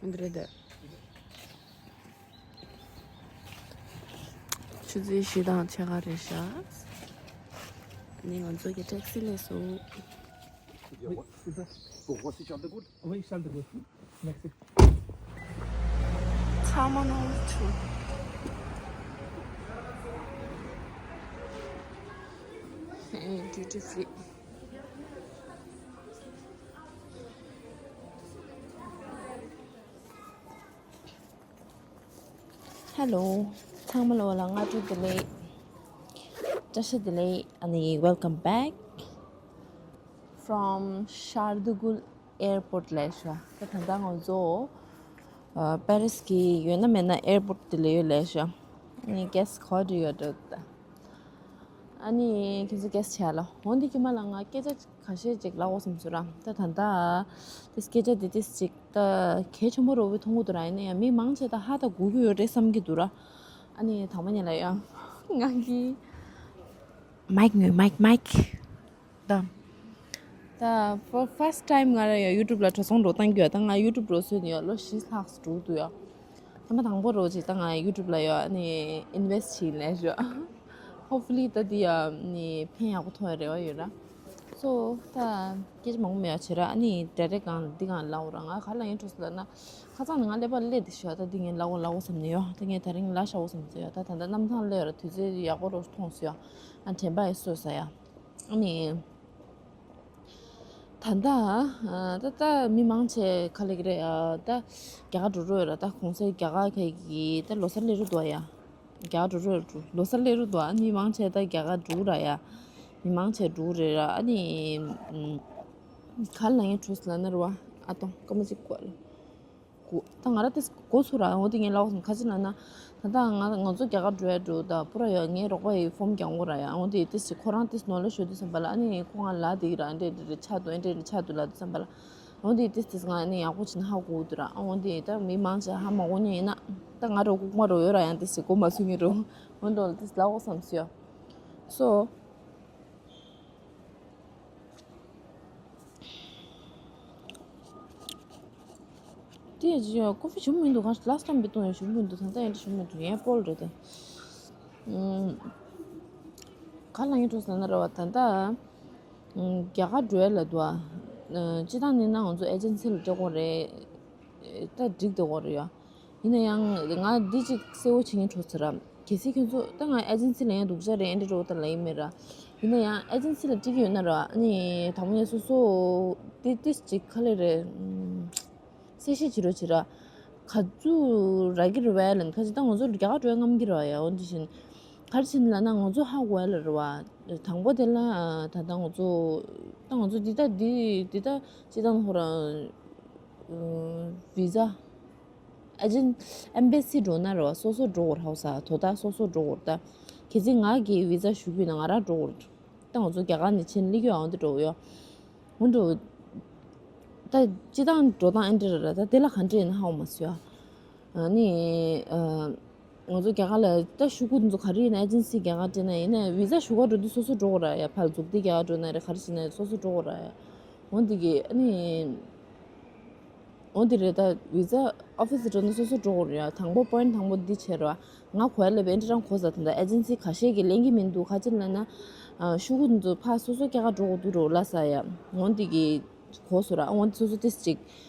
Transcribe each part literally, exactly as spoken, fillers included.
འདི་རེད་དེ། ཆུ་ཚོད་བཞི་དང་ཕྱེད་ཀ་རེད་ཤག་ནི་ང་ཚོ་གི་ཊེག་སི་སླེབས་སོང་། Oui, c'est ça. Pour voir si Charles de Gaulle. Oui, Charles de Gaulle. Merci. ཚང་མ་ནང་ཆུ། ཨེ། duty free. Hello. ཚང་མ་ལ་བ་ལ་སྔ་དྲོ་བདེ་ལེགས། བཀྲ་ཤིས་བདེ་ལེགས། ཨ་ནི་welcome back from Charles de Gaulle airport ལབ་ཤག་ད་ད་ལྟ་ང་ཚོ་ཨ་པེ་རིས་ཀྱི་ཡོད་ན་མེད་ན་airport དེ་ལ་ཡོད་ལབ་ཤག་ཨ་ནི་གྷེ་སི་ག་རེ་ཡོད་འགྲོ་ད། ཨ་ནི་ཁྱེད་ཚོ་གྷེ་སི་བྱས་ལ། འོན་ཏེ་ཁྱེད་མ་ལ་ང་སྐད་ཆ་ཁ་ཤས་ཅིག་ལབ་དགོས་བསམ་སོང་ར། ད་ད་ལྟ་དེ་སྐད་ཆ་དེ་ཏིས་ཅིག་ད་གལ་ཆེན་པོ་རོ་བའི་མཐོང་གི་འདུག་ར། ཡིན་ན་ཡང་མི་མང་ཆེ་ད་ཧ་ད་གོ་གི་ཡོད་རེད་བསམ་གྱི་འདུག་ར། ཨ་ནི་དང་པོ་ཉིད་ལ་ཡང་ང་གི་མའིག་ཉོས། མའིག་མའིག་ད། ད་for first time ང་ར་ཡང་ཡུ་ཊུབ་ལ་འགྲོ་སོང་འགྲོ་བཏང་རྒྱུ་ཡ། ད་ང་ཡུ་ཊུབ་འགྲོ་སོང་ནི་ཡ་ལོ་བཞི་ལྷག་འགྲོ་འདུག་ཡ། ཐེངས་མ་དང་པོ་རོ་ཅིག་ད་ང་ཡུ་ཊུབ་ལ་ཡ་ཨ་ནི་ཨིན་ཝེ་སི་ཊི་བྱེད་ལབ་ཞུ། Hopefully ད་འདི་ཡ་ནི་ཕན་ཡག་པོ་ཐོགས་ཡ་རེ་བ་ཡོད་ར། So ད་སྐད་ཆ་མང་པོ་མེད་ཡ་བྱེད་ར། ཨ་ནི་ཌའི་རེག་གང་འདི་གང་ལབ་ར། ང་ག་ལ་ཡིན་འགྲོ་སོང་ལབ་ན་ཁ་སང་ནས་ང་ཀླད་པ་ཀླད་དེ་ཞུ་ཡ། ད་འདི་ངས་ལབ་དགོས་ལབ་དགོས་བསམ་ནི་ཡ། ད་ངས་དེ་རིང་ལབ་བཞག་དགོས་བསམ་ཚོད་ཡ། ད་ད་ལྟ་གནམ་ཐང་སླེབས་ར། དུས་ཚོད་ཡག་པོ་རོ་མཐོང་སོང་ཡ། ཨ་དྲན་པ་ཡེ་སོས་ས་ཡ། ཨ་ནི། ད་ལྟ་ད་ལྟ་མི་མང་ཆེ་ག་ལབ་ཀྱི་རེད་ཨ། ད་རྒྱ་གར་འགྲོ་རོགས་ཡོད་ར། ད་གོང་གསལ་རྒྱ་གར་ཁ་གི་ད་ལོ་གསར་སླེབས་རོགས་འདུག་ཡ། རྒྱ་གར་འགྲོ་རོགས་འགྲོ། ལོ་གསར་སླེབས་རོགས་འདུག་ཨ་ནི་མི་མང་ཆེ་ད་རྒྱ་གར་འགྲོ་ར་ཡ། མི་མང་ཆེ་འགྲོ་རེད་ར། ཨ་ནི་ག་ལ་ཡིན་འགྲོ་ལབ་ན་ར་བ། ཨ་ཏོ་སྐར་མ་གཅིག་བཀོད་ལ། གོ་ད་ང་ར་ཏིས་གོ་ཚུ་ར། འོ་དེ་ངས་ལབ་སོང་ཁ་ཅིག་ལབ་ན། ད་ལྟ་ང་ང་ཚོ་རྒྱ་གར་འགྲོ་ཡ་འགྲོ་ད་པུ་ར་ཡོད། ངའི་རོགས་པ་ཡི་ཕོམ་རྒྱག་དགོས་ར་ཡ། འོ་དེ་ཏིས་ཅིག་ཁོ་རང་ཏིས་ནོར་ལ་ཤོད་དུས་ཙམ་པ་ལ། ཨ་ནི་ཁོ་ང་ལ་དེ་གི་ར་འདྲེ་འདྲེ་རེ་ཆགས་འདུག་ཨེ་འདྲེ་རེ་ཆགས་འདུག་ལབ་དུས་ཙམ་པ་ལ། འོ་དེ་ཏིས་ཏིས་ང་ནི་ཡག་པོ་བྱས་ན་ཧ་གོ་འདུག་ར། འོ་དེ་ད་མི་མང་ཆེ་ཧ་མ་གོ་ནི་ཡིན་ན། ད་ང་རོ་ལྐུགས་མ་རོ་ཡོད་ར་ཡང་ཏིས་ཅིག་གོ་མ་ཚུགས་ངེས་རོ། འོ་འདྲ་ལ་ཏིས་ལབ་དགོས་བསམ་སོང་ཡ། So། དེ་ཡང་ཅི་ཡང་ཀོ་ཕི་ཞུམ་མི་འདུག་ག་ལཱསི་ཊའིམ་བི་ཏོང་ཡང་ཞུམ་མི་འདུག་ད་ལྟ་ཡང་ཞུམ་མི་འདུག་ཡང་སྤོལ་རེད་དེ། ཨུམ། ག་ལ་ཡིན་འགྲོ་ཟེར་ན་ར་བ་ད་ལྟ། ཨུམ། རྒྱ་གར་འགྲོ་ཡ་ལ་འདུག་ཨ། སྤྱི་བཏང་ནི་ན་ང་ཚོ་ཨེ་ཇེན་སི་ལ་སྤྲད་དགོས་རེད། ད་འགྲིག་བསྡད་དགོས་རེད་ཡ། ཡིན་ན་ཡང་ང་འདི་གཅིག་གསལ་བོ་བྱེད་མཁན་འགྲོ་ཟེར་ར། གལ་སྲིད་ཁྱོད་ཚོ་ད་ང་ཨེ་ཇེན་སི་ལ་ཡང་སྡུག་ཅག་རེད་ཨེ་འདྲ་འགྲོ་ད་ལ་ཡིན་མེད་ར། ཡིན་ན་ཡང་ཨེ་ཇེན་སི་ལ་སྤྲད་ཀྱི་ཡོད་ན་ར། ཨ་ནི་དང་པོ་ནས་སོ་སོ་ཏི་ཏིས་ཅིག་ག་ལེ་རེད། གསལ་བཤད་བྱེད་རོགས་བྱེད་ར། ག་ཚོད་རག་གི་རེད་བས་ལབ་ན། ཁ་ཅིག་ད་ང་ཚོ་རྒྱ་གར་འགྲོ་ཡ་རྔམ་གྱི་རེད་བ་ཡ། འོ་འདི་བཞིན་ག་རེ་བྱས་ནས་ལབ་ན་ང་ཚོ་ཧ་གོ་ཡ་ལ་རེད་བ། དང་པོ་དེ་ལ་ད་ལྟ་ང་ཚོ་ད་ང་ཚོ་འདི་ལྟ་འདི་འདི་ལྟ་སྤྱི་བཏང་ཧོ་ར་ཝི་ཛ་ཨེ་ཇེན་ཨེམ་བེ་སི་འགྲོ་ན་རེད་བ། སོ་སོ་འགྲོ་དགོས་རེད་ཧ་གོ་ས། དོ་བདག་སོ་སོ་འགྲོ་དགོས་རེད། ད་གལ་སྲིད་ང་གི་ཝི་ཛ་ཞུ་གི་ཡོད་ན་ང་རང་འགྲོ་དགོས་རེད། ད་ང་ཚོ་རྒྱ་གར་ནས་ཕྱིན་སླེབས་ཡོད་ཨང་དུ་འགྲོ་གི་ཡོད། འོན་ཏེ། ད་སྤྱི་བཏང་འགྲོ་སྟངས་ཨེ་འདྲ་རེད་ར། ད་དེ་ལ་ག་འདྲ་ཡིན་ན་ཧ་གོ་མ་སོང་ཡ། ཨ་ནི། ཨ། ང་ཚོ་རྒྱ་གར་ལ་ད་ཤོག་གུ་འདི་ཚོ་ག་རེ་ཡིན་ན་ཨེ་ཇེན་སི་རྒྱ་གར་སྤྲད་ན་ཡིན་ན་ཝི་ཛ་ཞུ་ག་འགྲོ་དུས་སོ་སོ་འགྲོ་དགོས་ར་ཡ། ཕར་འཛུགས་དེ་རྒྱ་གར་འགྲོ་ན་རེད་ག་རེ་བྱེད་ན་སོ་སོ་འགྲོ་དགོས་ར་ཡ། འོན་ཏེ་གི་ཨ་ནི། འོ་དེ་རེད། ད་ཝི་ཛ་ཨོ་ཕི་སི་འགྲོ་ན་སོ་སོ་འགྲོ་དགོས་རེད་ཡ། དང་པོ་པོ་ཡིན་ཊི་དང་པོ་འདི་བྱས་ར། ང་གོ་ཡ་ལ་བན་ཏི་རང་གོ་ས། ད་ལྟ་ཨེ་ཇེན་སི་ཁ་ཤས་ཀྱིས་ལེན་གྱི་མི་འདུག་ག་ཅི་ལབ་ན། ཨ། ཤོག་གུ་འདི་ཚོ་ཕར་སོ་སོ་རྒྱ་གར་འགྲོ་དགོས་འདུག་རོ་ལ་ས་ཡ། འོ་དེ་གི་གོ་སོང་ར། འོ་དེ་སོ་སོ་ཏིས་ཅིག་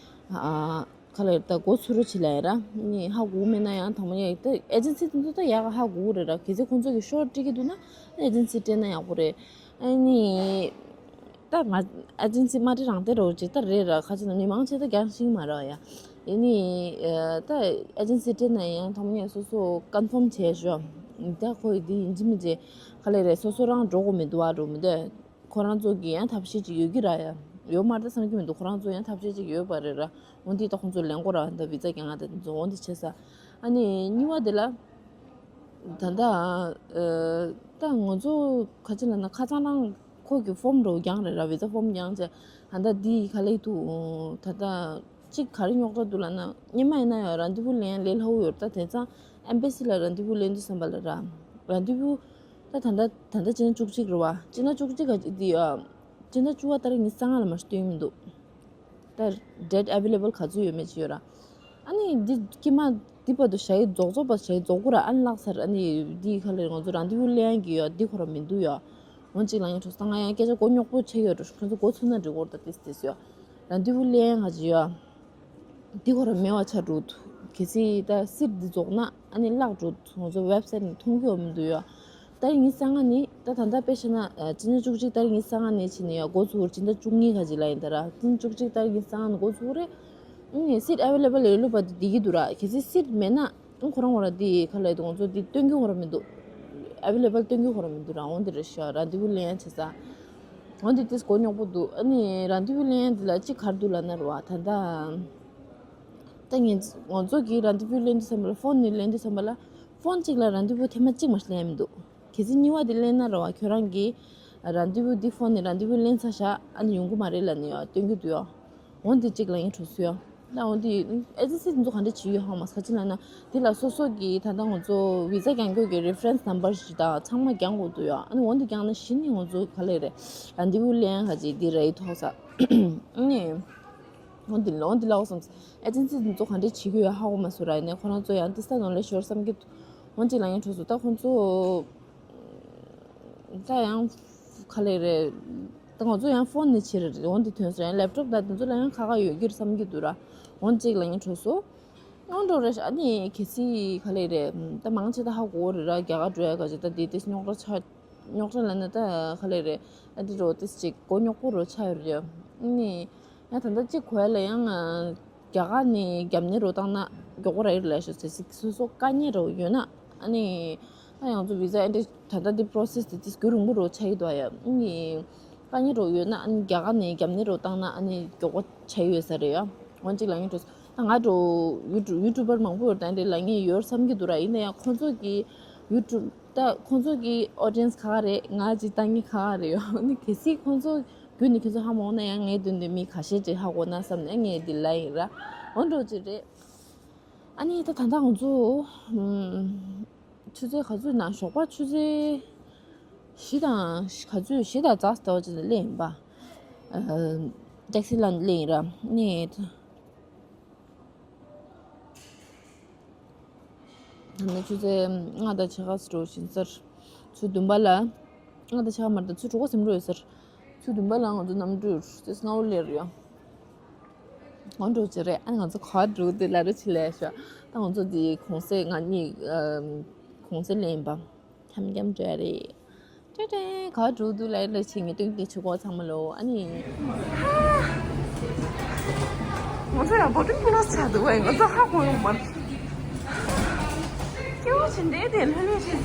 ཨ། ག་ལ་ད་གོ་ཚུར་རོ་བྱེད་ལ་ཡ་ར། ནི་ཧ་གོ་མེད་ན་ཡང་དང་པོ་ནས་ད་ཨེ་ཇེན་སི་དེ་ཚོ་ད་ཡག་ག་ཧ་གོ་རེད་ར། གལ་སྲིད་ཁོང་ཚོ་གི་ཤོག་སྤྲད་ཀྱི་འདུག་ན་ཨེ་ཇེན་སི་སྤྲད་ན་ཡག་པོ་རེད། ཨ་ནི། ད་ང་ཨེ་ཇེན་སི་མ་སྤྲད་རང་སྟེར་རོགས་བྱེད་ད་རེད་ར། ཁ་ཅིག་ན་མི་མང་ཆེ་ད་རྒྱང་ཤིང་མ་ར་ཡ། ཡིན་ནི། ད་ཨེ་ཇེན་སི་སྤྲད་ན་ཡང་དང་པོ་ནས་སོ་སོ་ཀོན་ཕོམ་བྱས་ཞོ། ད་ཁོ་ཡི་འདི་ཡིན་གཅིག་མིན་གཅིག་ག་ལེ་རེད། སོ་སོ་རང་འགྲོ་དགོས་མི་འདུག་ཨ་འགྲོ་མི་འདུག་ཁོ་རང་ཚོ་གི་ཡང་ཐབས་ཤེས་ཅིག་ཡོད་ཀྱི་ར་ཡ། ཡོད་མ་རེད་བསམ་གྱི་མི་འདུག་ཁོ་རང་ཚོ་ཡང་ཐབས་ཤེས་ཅིག་ཡོད་པ་རེད་ར། འོ་འདི་ད་ཁོང་ཚོ་ལེན་དགོས་ར། ད་བི་ཛ་རྒྱག་ང་ད་འདི་ཚོ་འོ་འདི་བྱས་ས། ཨ་ནི་གཉིས་པ་དེ་ལ། ད་ལྟ། ཨ། ད་ང་ཚོ་ག་ཅི་ལབ་ན་ཁ་སང་རང་ཁོ་གི་ཕོམ་འགྲོ་རྒྱང་རེད་ར། བི་ཛ་ཕོམ་རྒྱང་བྱས། ད་ལྟ་འདི་ག་ལེ་འདུག་ད་ལྟ་གཅིག་ག་རེ་རྙོག་དྲ་འདུག་ལབ་ན། སྔོན་མ་ཡིན་ན་ཡང་རན་དི་བུ་ལེན་ལས་སླ་བོ་ཡོད་རེད། ད་དེང་སང་ཨེམ་བེ་སི་ལ་རན་དི་བུ་ལེན་དུས་ཙམ་པ་ལ་ར། རན་དི་བུ་ད་ད་ལྟ་ད་ལྟ་སྤྱི་ཟླ་བཅུ་གཅིག་རེད་བ། སྤྱི་ཟླ་བཅུ་གཅིག་ག་འདི་ཨ། སྤྱི་ཟླ་བཅུ་པ་ལྟར་ཉི་ཤུ་རྩ་ལྔ་ལ་མ་གཏོགས་སྟོན་གྱི་མི་འདུག་ད་date available ག་ཚོད་ཡོད་མེད་ཅིག་ཡོད་ར། ཨ་ནི་འདི་ཀྱི་མ་འདི་བར་དུ་ཞག་རྫོགས་རྫོགས་པ་ཞག་རྫོགས་གུ་ར་ཨ་ནི་ལགས་སར་ཨ་ནི་འདི་ཁ་ལེར་ང་ཚོ་རང་དེ་བུ་ལེན་གི་ཡོད། འདི་ཁོ་ར་མི་འདུག་ཡོད། འོན་ཅིག་ལ་ཡང་གྲོགས་སོ་ད་ང་ཡང་སྐད་ཆ་གོ་རྙོག་པོ་ཆེ་ཡོད་འགྲོ། ཁོ་ཚོ་གོ་ཚུགས་ན་འགྲིག་གོ་ར་ད་ཏིས་ཏིས་ཡོད། རང་དེ་བུ་ལེན་ག་ཅི་ཡོད། འདི་ཁོ་ར་མེད་པ་ཆགས་འགྲོ་འདུག་གལ་སྲིད་ད་སིཊ་འདི་རྫོགས་ན་ཨ་ནི་བརླག་འགྲོ་འདུག་ང་ཚོ་ཝེབ་སའིཊ་ནས་མཐོང་རྒྱུ་ཡོད་མི་འདུག་ཡོད། ཏ་རིག་ཉི་ཤུ་རྩ་ལྔ་ནི་ད་ད་ལྟ་དཔེ་བཤད་ན་ཨ་སྤྱི་ཟླ་བཅུ་གཅིག་ཏ་རིག་ཉི་ཤུ་རྩ་ལྔ་ནས་ཕྱིན་ནས་ཡ་འགོ་ཚུགས་རེད། སྤྱི་ཟླ་བཅུ་གཉིས་ཁ་ཅིག་ལ་ཡིན་ད་ར། སྤྱི་ཟླ་བཅུ་གཅིག་ཏ་རིག་ཉི་ཤུ་རྩ་ལྔ་ནས་འགོ་ཚུགས་རེད། ཨ་ནི་སིཊ་ཨ་ཝེ་ལེ་བལ་ཡོད་ལུགས་པ་དེ་བསྡད་ཀྱི་འདུག་ར། གལ་སྲིད་སིཊ་མེད་ན་ཨ་ཁོ་རང་ཁོ་ར་དེ་ག་ལ་ཡོད་འདུག་ང་ཚོ་དེ་སྟོན་རྒྱུ་ཁོ་ར་མི་འདུག་ཨ་ཝེ་ལེ་བལ་སྟོན་རྒྱུ་ཁོ་ར་མི་འདུག་ར། འོན་ཏེ་རེད་ཤག་ར་དེ་བུ་ལེན་བྱེད་ས། འོན་ཏེ་དེས་གོ་རྙོག་པོ་འདུག་ཨ་ནི་ར་དེ་བུ་ལེན་དེ་ལ་ཅི་གར་འདུག་ལབ་ན་ར་བ་ད་ལྟ། ད་ངས་ང་ཚོ་གིས་ར་དེ་བུ་ལེན་དུས་ཙམ་པ་ལ་ཕོན་ནས་ལེན་དུས་ཙམ་པ་ལ་ཕོན་གཅིག་ལ་ར་དེ་བུ་ཐེངས་མ་གཅིག་མ་ལེན་མི་འདུག་གལ་སྲིད་གཉིས་པ་དེ་ལེན་ན་ར་བ་ཁྱོད་རང་གིས་ར་དེ་བུ་འདི་ཕོན་ནས་ར་དེ་བུ་ལེན་ཚར་ཤག་ཨ་ནི་ཡོང་གི་མ་རེད་ལབ་ནས་ཡ་སྟོན་གྱི་འདུག་ཡ། འོན་ཏེ་གཅིག་ལ་ཡིན་གྲོགས་སུ་ཡ། ད་འོན་ཏེ་ཨེ་ཇེན་སི་དེ་ཚོ་ག་འདྲ་བྱེད་ཡོད་ཧ་མ་སོང་། ག་ཅི་ལབ་ན་དེ་ལ་སོ་སོ་གི་ད་ལྟ་ང་ཚོ་བི་ཛ་རྒྱག་མཁན་གྱི་རེ་ཕ་རེན་སི་ནམ་བར་ཞིག་དང་ཚང་མ་རྒྱག་དགོས་འདུག་ཡ། ཨ་ནི་འོན་ཏེ་རྒྱག་ན་གཞི་ནས་ང་ཚོ་ག་ལེ་རེད། ར་དེ་བུ་ལེན་ག་ཅི་འདི་ར་ཡི་ཐོག་ས། ཨ་ནི། འོན་ཏེ་ལོ་འདི་ལ་འོ་སོང་ཙང་ཨེ་ཇེན་སི་འདི་ཚོ་ག་འདྲས་བྱེད་ཀྱི་ཡོད་ཧ་གོ་མ་སོང་ར། ཡིན་ནའི་ཁོ་རང་ཚོ་ཡང་ཏི་ས་ནང་ལས་ཤོར་བསམ་གྱི་འདུག་འོན་ཅིག་ལ་ངའི་གྲོགས་སུ་ད་ཁོ་ཚོ་ད་ཡང་ག་ལེ་རེད། ད་ང་ཚོ་ཡང་ཕོན་ནས་བྱེད་རེད། འོན་ཏེ་དོན་སོ་ཡང་ལེབ་ཊོབ་ད་དེ་ཚོ་ལ་ཡང་ཁ་ཁ་ཡོད་ཀྱི་རེད་བསམ་གྱི་འདུག་ར། འོན་ཅིག་ལ་ངའི་གྲོགས་སུ་སྔོན་འགྲོ་རེད་ཤག་ཨ་ནི་གལ་སྲིད་ག་ལེ་རེད། ད་མང་ཆེ་ད་ཧ་གོ་རེད་ར། རྒྱ་གར་འགྲོ་ཡ་ག་ཅིག་ད་དེ་དེ་རྙོག་དྲ་ཆགས། རྙོག་དྲ་ལབ་ན་ད་ག་ལེ་རེད། ཨ་འདི་རོ་ཏིས་ཅིག་གོ་རྙོག་པོ་རོ་ཆགས་ཡོད་རེད། ཨ་ནི་ཡང་ད་ལྟ་གཅིག་གོ་ཡ་ལ་ཡང་རྒྱ་གར་ནས་རྒྱབ་གཉེར་རོ་བཏང་ན་མགྱོགས་པོ་ར་ཡོད་ལ་ཤོད་ཟེར་ཟིག་སོ་སོ་དཀའ་ངལ་རོ་ཡོད་ན་ཨ་ནི་ད་ཡང་ཚོ་བི་ཛ་ཨ་འདི་ད་ལྟ་འདི་པོ་རོ་སེ་སི་དེ་ཏིས་རྒྱུན་རིང་པོ་རོ་ཆགས་ཡོད་དོ་ཡ། ཨ་ནི་དཀའ་ངལ་རོ་ཡོད་ན་ཨ་ནི་རྒྱ་གར་ནས་རྒྱབ་གཉེར་རོ་བཏང་ན་ཨ་ནི་མགྱོགས་པོ་ཆགས་ཡོད་ས་རེད་ཡ། འོན་ཅིག་ལ་ངའི་གྲོགས་ད་ང་འགྲོ་ཡུ་ཊུབ་ཡུ་ཊུབ་པར་མང་པོ་ཡོད་ད་འདི་ལ་ངས་ཡོད་བསམ་གྱི་འདུག་ར། ཡིན་ན་ཡང་ཁོང་ཚོ་གི་ཡུ་ཊུབ་ད་ཁོང་ཚོ་གི་ཨོ་ཌི་ཡེན་སི་ག་ག་རེད། ང་ཅིག་ལྟ་མཁན་ག་ག་རེད་ཡོད་ནི། གལ་སྲིད་ཁོང་ཚོ་བརྒྱུད་ནས་ཁྱོད་ཚོ་ཧ་མ་གོ་ན་ཡང་ངའི་མདུན་དུ་མི་ཁ་ཤས་ཅིག་ཧ་གོ་ན་བསམ་ནས་ངས་འདི་ལ་ཡིན་ར། འོ་འགྲོ་ཅིག་རེད། ཨ་ནི་ད་ད་ལྟ་ང་ཚོ་ཨམ་ཆུ་ཚོད་ག་ཚོད་ན་ཞོགས་པ་ཆུ་ཚོད་བཞི་དང་ག་ཚོད་བཞི་དང་ཙག་ཙིག་ཙམ་ལ་སླེབས་ཡིན་པ། ཨ་ཊེག་སི་ལ་སླེབས་ཡིན་ར། ནས། ད་ནི་ཆུ་ཚོད་ལྔ་དང་ཕྱེད་ཀ་ཙམ་འགྲོ་བཞིན་ཚར། ཆུ་ཚོད་བདུན་པ་ལ། ལྔ་དང་ཕྱེད་ཀ་མ་རེད་ད། ཆུ་ཚོད་དྲུག་པ་ཟིན་འགྲོ་ཡོད་ཚར། ཆུ་ཚོད་བདུན་པ་ལ་ང་ཚོ་གནམ་གྲུར་ཏོག་ཙམ་སྔ་པོ་སླེབས་རེད་ཡ། ང་འགྲོ་ཅི་རེད། ཨ་ང་ཚོ་ག་པར་འགྲོ་འདི་ལ་རུ་ཆི་ལས་ཤོག་ད་ང་ཚོ་འདི་གོང་སེ་ང་གཉིས་ཨམ་གོང་སེ་ལེན་པ། འཁྱམ་འཁྱམ་འདྲ་རེད། ཏྲེ་ཏྲེ། ག་འགྲོ་འདུག་ལ་ལ་ཆེ་ངེས་སྟོན་གྱི་ཆུ་གོ་ཚང་མ་ལོ། ཨ་ནི། ང་ཚོ་ཡང་བོ་ཊིང་ཀློ་ཆགས་འདུག་བས། ང་ཚོ་ཧ་གོ་ཡོང་མ། སྐྱེ་བོ་ཆེ་འདྲེ་དེ་ལྷོད་ལྷོད་བྱེད།